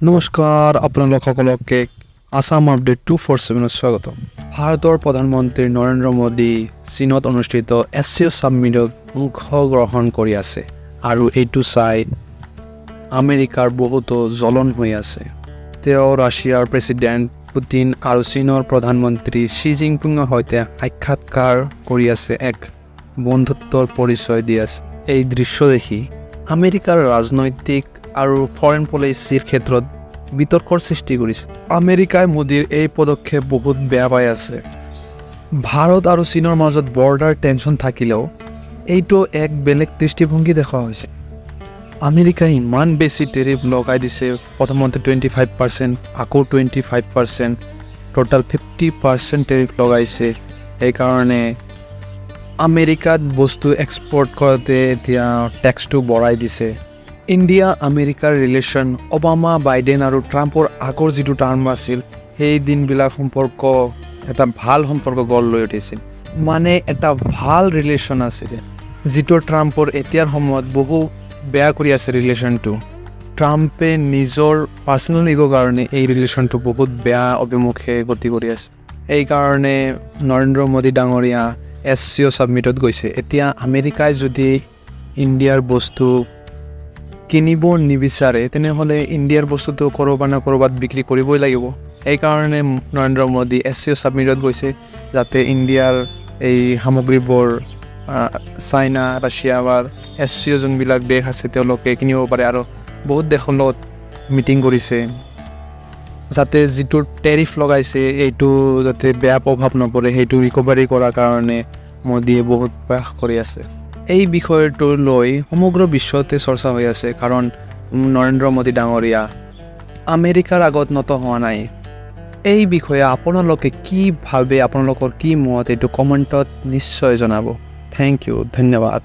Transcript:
নমস্কাৰ, আপোনালোক সকলোকে আছাম আপডেট 247ত স্বাগতম। ভাৰতৰ প্ৰধানমন্ত্ৰী নৰেন্দ্ৰ মোদী চীনত অনুষ্ঠিত এছ চি অ' ছামিটত অংশগ্ৰহণ কৰি আছে আৰু এইটো চাই আমেৰিকাৰ বহুতো জ্বলন হৈ আছে। তেওঁ ৰাছিয়াৰ প্ৰেছিডেণ্ট পুটিন আৰু চীনৰ প্ৰধানমন্ত্ৰী শ্বি জিনপিঙৰ সৈতে সাক্ষাৎকাৰ কৰি আছে, এক বন্ধুত্বৰ পৰিচয় দি আছে। এই দৃশ্য দেখি আমেৰিকাৰ ৰাজনৈতিক আৰু ফৰেন পলিচিৰ ক্ষেত্ৰত বিতৰ্কৰ সৃষ্টি কৰিছে। আমেৰিকাই মোদীৰ এই পদক্ষেপ বহুত বেয়া পাই আছে। ভাৰত আৰু চীনৰ মাজত বৰ্ডাৰ টেনশ্যন থাকিলেও এইটো এক বেলেগ দৃষ্টিভংগী দেখা হৈছে। আমেৰিকাই ইমান বেছি টেৰিফ লগাই দিছে, প্ৰথমতে 25%, আকৌ 25%, টোটেল 50% টেৰিফ লগাইছে। সেইকাৰণে আমেৰিকাত বস্তু এক্সপৰ্ট কৰোঁতে এতিয়া টেক্সটো বঢ়াই দিছে। ইণ্ডিয়া আমেৰিকাৰ ৰিলেশ্যন অবামা, বাইডেন আৰু ট্ৰাম্পৰ আগৰ যিটো টাৰ্ম আছিল, সেই দিনবিলাক সম্পৰ্ক এটা ভাল সম্পৰ্ক গঢ় লৈ উঠিছিল, মানে এটা ভাল ৰিলেশ্যন আছিলে, যিটো ট্ৰাম্পৰ এতিয়াৰ সময়ত বহু বেয়া কৰি আছে ৰিলেশ্যনটো। ট্ৰাম্পে নিজৰ পাৰ্চনেল ইগ'ৰ কাৰণে এই ৰিলেশ্যনটো বহুত বেয়া অভিমুখে গতি কৰি আছে। এইকাৰণে নৰেন্দ্ৰ মোদী ডাঙৰীয়া এছ চি অ' ছামিটত গৈছে। এতিয়া আমেৰিকাই যদি ইণ্ডিয়াৰ বস্তু কিনিব নিবিচাৰে, তেনেহ'লে ইণ্ডিয়াৰ বস্তুটো ক'ৰবাত না ক'ৰবাত বিক্ৰী কৰিবই লাগিব। সেইকাৰণে নৰেন্দ্ৰ মোদী এছ চি অ' ছামিটত গৈছে, যাতে ইণ্ডিয়াৰ এই সামগ্ৰীবোৰ চাইনা, ৰাছিয়া বা এছ চি অ' যোনবিলাক দেশ আছে, তেওঁলোকে কিনিব পাৰে। আৰু বহুত দেশৰ লগত মিটিং কৰিছে, যাতে যিটো টেৰিফ লগাইছে, এইটো যাতে বেয়া প্ৰভাৱ নপৰে, সেইটো ৰিকভাৰী কৰাৰ কাৰণে মোদীয়ে বহুত প্ৰয়াস কৰি আছে। এই বিষয়টো লৈ সমগ্ৰ বিশ্বতে চৰ্চা হৈ আছে, কাৰণ নৰেন্দ্ৰ মোদী ডাঙৰীয়া আমেৰিকাৰ আগত নত হোৱা নাই। এই বিষয়ে আপোনালোকে কি ভাবে, আপোনালোকৰ কি মত, এইটো কমেণ্টত নিশ্চয় জনাব। Thank U, ধন্যবাদ।